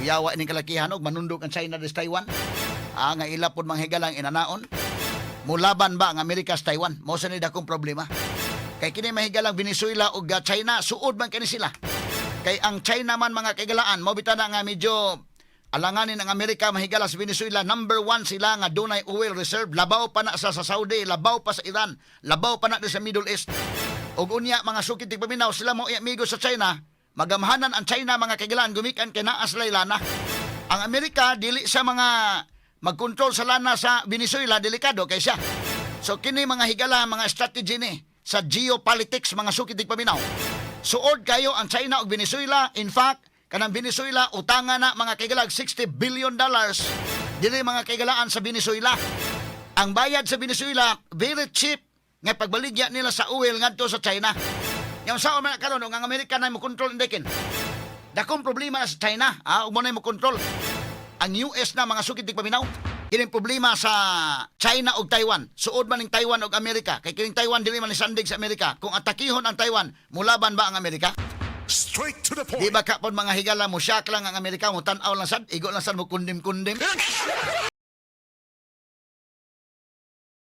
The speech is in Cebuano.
Uyawa ining kalakihan og manundog ang China sa Taiwan. Ah, nga ila pod, mga higalang inanaon. Mulaban ba ang Amerika sa Taiwan? Mao sa ni dakong problema. Kay kini, mahigalang Venezuela ug China, suod man kini sila. Kay ang China man, mga kaigalaan, mo bitaw na nga medyo alanganin ang Amerika, mahigala, sa Venezuela, number one sila nga dunay oil reserve. Labaw pa na sa Saudi, labaw pa sa Iran, labaw pa na sa Middle East. Ug unya, mga suki tigpaminaw, sila mo amigo sa China, magamhanan ang China, mga kaigalaan, gumikan kay naa sila lana. Ang Amerika dili sa mga magkontrol sa lana sa Venezuela, delikado kay siya. So kini, mga higala, mga strategy ni sa geopolitics, mga suki tigpaminaw. Suod kayo ang China ug Venezuela. In fact, kanang Venezuela utanga na, mga kaigalag, $60 billion dili, mga kaigalaan, sa Venezuela. Ang bayad sa Venezuela very cheap nga pagbaligya nila sa oil ngadto sa China. Yang sa man karon ang Amerika na mo kontrol indekin. Dakong problema sa China, ah, ug mo na mo kontrol. Ang US na, mga suki tigpaminaw. Kining problema sa China ug Taiwan. Suod man ning Taiwan ug Amerika. Kay kining Taiwan dili man ni sandig sa Amerika. Kung atakihon ang Taiwan, mulaban ba ang Amerika? Straight to the point. Di ba kapon, mga higala, mo shock lang ang Amerika, mo tan-aw lang sad, igo lang sad mo kundim-kundim.